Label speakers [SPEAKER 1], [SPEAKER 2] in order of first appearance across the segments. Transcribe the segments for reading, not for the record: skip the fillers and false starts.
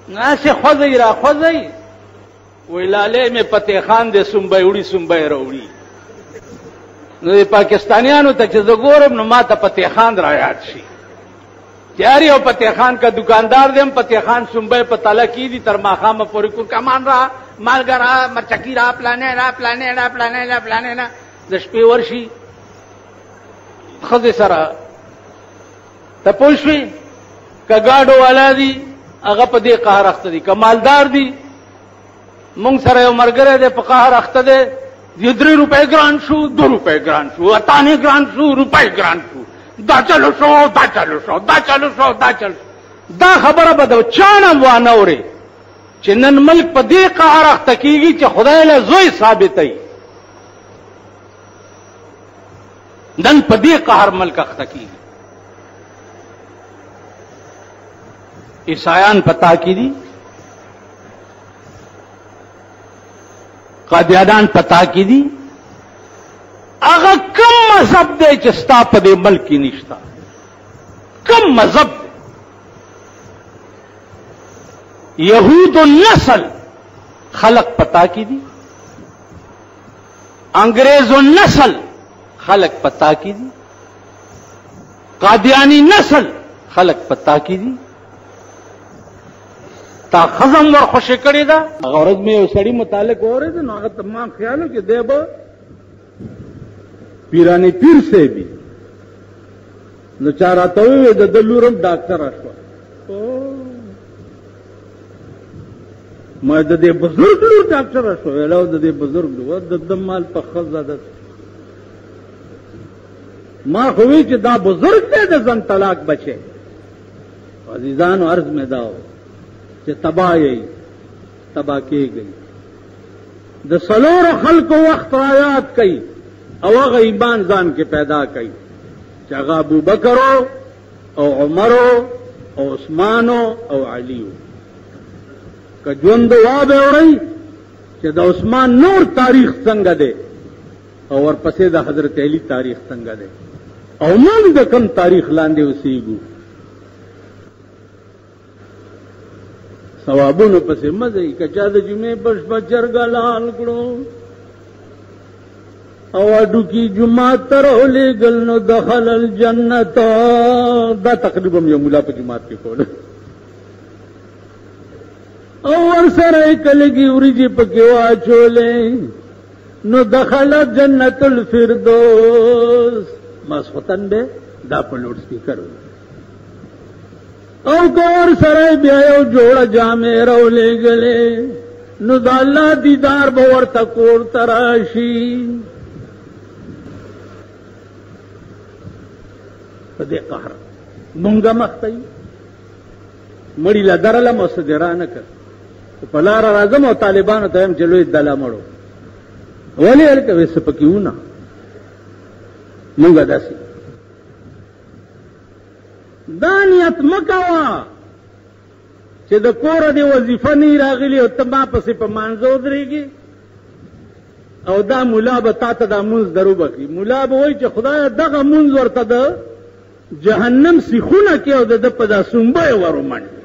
[SPEAKER 1] نو هسې خوځئ را خوځئ، وایي لالی مې فتح خان دی، سومبی وړي سومبی راوړي. نو د پاکستانیانو ته چې زه ګورم نو ما ته فتح خان را یاد شي چې هر یو فتح خان که دکاندار دی هم فتح خان سومبی په تله کې دي تر ماښامه پورې کو کمان را مالګه را مرچکي را پلانې را پلانې را پلانې را پلانې را د شپې ورشي ښځې سره ته پوه شوې. که ګاډو والا دي هغه په دې قهر اخته دي، که مالدار دي، مونږ سره یو ملګری دی په قهر اخته دی، یو 3 روپۍ ګران شو، 2 روپۍ ګران شو، اتانې ګران شو، روپۍ ګران شو، دا چلو شو، دا چلو شو، دا چلو شو، دا چلو شو. دا خبره به د چا نه هم وانه اورې چې نن ملک په دې قهر اخته کېږي چې خدای له زوی ثابتوي. نن په دې قهر ملک اخته کېږي. عیسایان پتا کې دي، قادیانان پتا کې دي. هغه کم مذهب دی چې ستا په دې ملک کې نشته؟ کم مذهب دی؟ یهود النسل خلق پتا کې دي، انګريز النسل خلق پتا کې دي، قادیانی نسل خلق پتا کې دي. تا خزم ور خوشې کړې ده. هغه ورځ مې یو سړي متعلق واورېد، نو هغه ته ما خیال و چې دی به پیراني پیر صاحب وي. نو چا راته وویل د ده لور هم ډاکټره شوه. ما د دې بزرګ لور ډاکټره شوه؟ ویل او د دې بزرګ لور د ده مال په ښځه ده. ما خو وی چې دا بزرګ دی د ځن طلاق بچی. عزیزانو عرض مې دا و چې تباه یئ، تباه کېږئ. د څلورو خلکو وخت را یاد کړئ او هغه ایمان ځان کې پیدا کړئ چې هغه ابوبکر او عمر او عثمان او علي. که ژوند وا به وړئ چې د عثمان نور تاریخ څنګه دی او ورپسې د حضرت علي تاریخ څنګه دی او موږ د کوم تاریخ لاندې اوسېږو. ثوابونو پسې مه ځئ. که چا د جمعې په شپه چرګه لال کړو او هډوکي جومات ته راولېږل نو دخل الجنت. دا تقریبا یو ملا په جومات کې کوله او ورسره یې کلګي وریجې پکې واچولې نو دخل جنت الفردوس. ماسخوتن به دا په لوډ سپیکر او که ورسره بیا یو جوړه جامې راولېږلې نو د الله دیدار به ورته کور ته راشي. په دې قهر مونږه مخته یو، مړي له درلم او څه دې رانه کړ. په لاره راځم او طالبانو ته وایم چې لوی دله مړو ولې هلته وې څه پکې ونه. مونږه داسې دا نیت مه کوه چې د کوره دې وظیفه نه راغلي او ته ما پسې په مانځه ودرېږې او دا ملا به تا ته دا مونځ در وبخښي. ملا به وایي چې خدایه دغه مونځ ورته د جهنم سیخونه کې او د ده په دا سومبه یې ور ومنډي.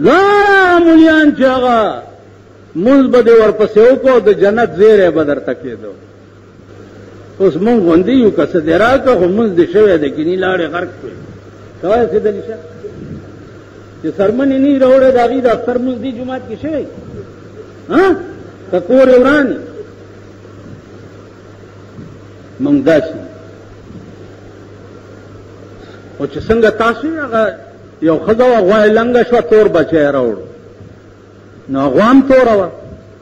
[SPEAKER 1] دا مولیان چې هغه مونځ به دې ورپسې وکړو او د جنت زیری به درته کېدو. اوس مونږ غوندې یو، که څه دې راکړه خو مونځ دې شوی دی، کیني لاړې غرق شوې. کوی څه دلي شه چې څرمنې نه راوړی د هغوی د اختر مونځ دې جومات کې شوی ها که کور یې وران. مونږ داسې او چې څنګه تاسو هغه یو ښځه وه، غوا یې لنګه شوه، تور بچی یې راوړو، نو غوا هم توره وه.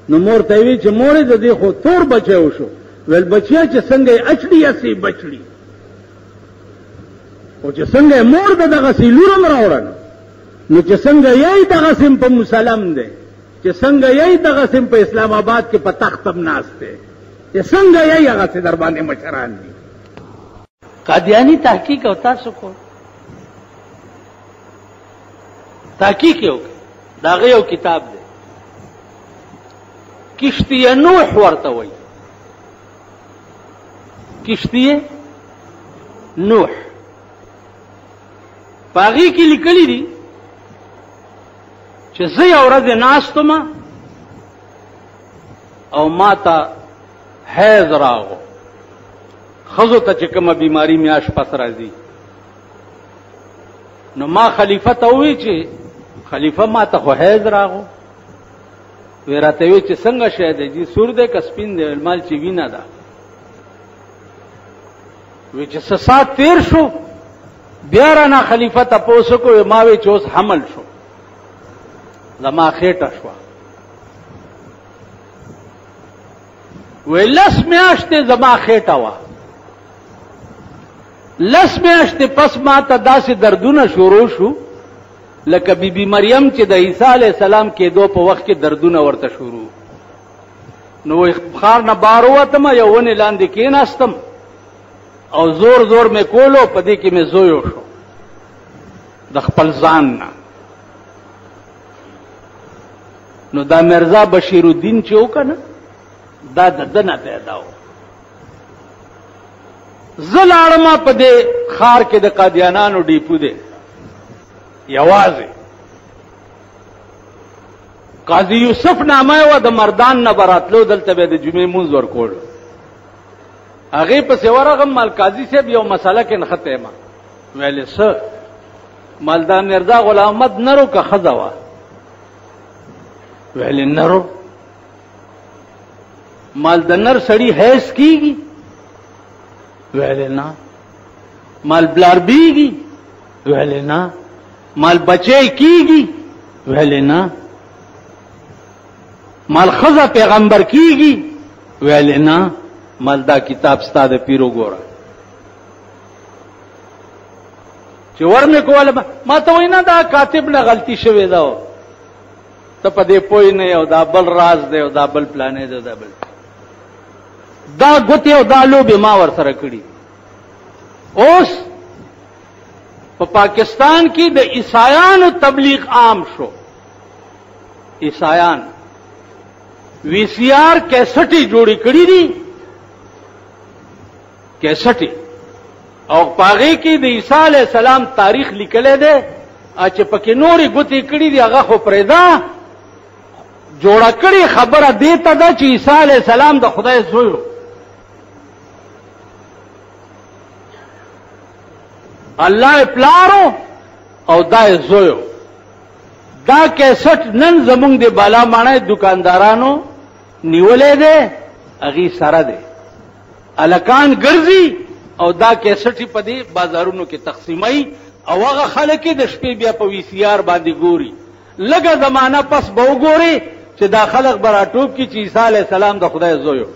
[SPEAKER 1] نو مور ته یې ویل چې مورې د دې خو تور بچی وشو. ویل بچیه چې څنګه یې اچړي هسې یې بچړي، خو چې څنګه یې مور د دغسې لور هم راوړه نو چې څنګه یې دغسې هم په مسلم دی، چې څنګه یې دغسې هم په اسلام آباد کې په تخت هم ناست دی، چې څنګه یې هغسې در باندې مشران دي. قادیانی تحقیق او تاسو کو تحقیق یو د هغه یو کتاب دی، کشتی نوح ورته وایي. کشتی نوح. په هغې کې لیکلي دي چې زه یو ورځ ناست وم او ما ته حیض راغو، ښځو ته چې کومه بیماري میاشت پس راځي. نو ما خلیفه ته وویل چې خلیفه ما ته خو حیض راغو. وی راته وی چې څنګه شی دی جي، سور دی که سپین دی؟ مال چې وینه ده. وی چې څه ساعت تیر شو بیا رانه خلیفه تپوس وکړو، ما وی چې اوس حمل شو، زما خېټه شوه. وی لس میاشتې زما خېټه وه، لس میاشتې پس ما ته داسې دردونه شروع شو لکه بی بی مریم چې د عیسی علیه السلام کېدو په وخت کې دردونه ورته شروع. نو ښار نه بار ووتم، یو ونې لاندې کېناستم او زور زور مې کولو، په دې کې مې زوی وشو د خپل ځان نه. نو دا مرزا بشیر الدین چې و که نه، دا د ده نه پیدا و. زه لاړم په دې ښار کې د قادیانانو ډیپو دی، یوازې قاضي یوسف نامه وه، د مردان نه به راتلو، دلته به د جمعې مونځ ورکولو. هغې پسې ورغم، مال قاضي صاحب یو مسله کې نښتی یم. ویلې څه؟ مال دا مرزا غلام احمد نرو که ښځه وه؟ ویلې نرو. مال د نر سړي حیض کیږي؟ ویلې نه. مال بلار بیږي؟ ویلې نه. مال بچی کیږي؟ ویلې نه. مال ښځه پیغمبر کیږي؟ ویلې نه. مال دا کتاب ستا د پیر وګوره. چې ور مې کوله، ما ته وایي نه دا کاتب نه غلطي شوې ده، ته په دې پوه نه یې، او دا بل راز دی، او دا بل پلانې دی، دا بل دا ګوتې او دا لوبې ما ورسره کړي. اوس په پاکستان کې د عیسایانو تبلیغ عام شو. عیسایان وی سی آر کیسټې جوړې کړې دي، کیسټې، او په هغې کې د عیسی علیه السلام تاریخ لیکلی دی، چې پکې نورې ګوتې کړې دي، هغه خو پرېږده، جوړه کړې خبره دې ته ده چې عیسی علیه السلام د خدای زوی و. الله یې پلار و او دا یې زوی و. دا کیسټ نن زمونږ د بالا ماڼۍ دکاندارانو نیولی دی، هغې سره دی، هلکان ګرځي او دا کیسټ یې په دې بازارونو کې تقسیموي، او هغه خلک یې د شپې بیا په وي سي آر باندې ګوري. لږه زمانه پس به وګوري چې دا خلک به راټوپ کړي چې عیسی علیه السلام د خدای زوی و.